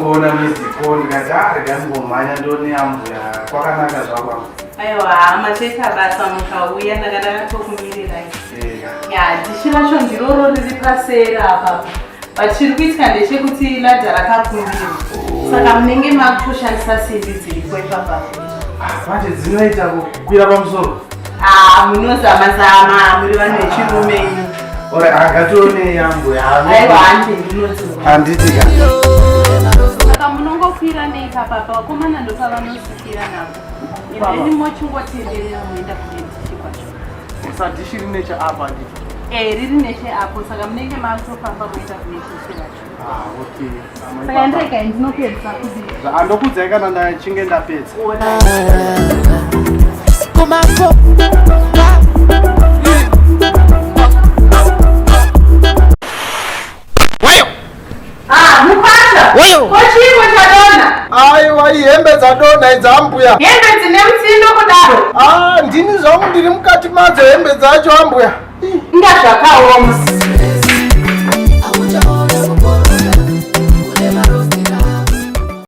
Ndangoona missed call ndikati ah rega ndingomhanya ndione ambuya kwakanaka zvako. Aiwa machaita basa mukauya ndanga ndakatokumirirai. Ya dhishi racho ndiroro riri paseri apa. But chiri kuitika ndechekuti ladha rakakumbirwa. Saka munenge makutoshandisa simbi dziripo ipapa. Ah, manje dzinoita kukwira pamusoro. Ah, munozama zama muri vanhu vechirume imi. Ora angatione ambuya. Aiwa handi ndinodziona. Handiti ka. Saka munongokwira neipapa apa vakomana ndopavanosvikira napo. Then mochingotenderera moenda kune dhishi kwacho. Sadhishi rine cheapa handiti? Eh, riri neche apo saka munenge makutofamba moenda kune dhishi racho. Ah, okay. Saka ndregai ndinopedza kubika. Andokudzai kana ndachinge ndapedza. Ah, mupata. Ko chiiko chadonha? Aiwa, ihembe dzadonha idzi ambuya. Hembe dzine mutsindo kudaro. Ah, ndini zvangu ndiri mukati madzo hembe dzacho ambuya. Inga zvakaoma.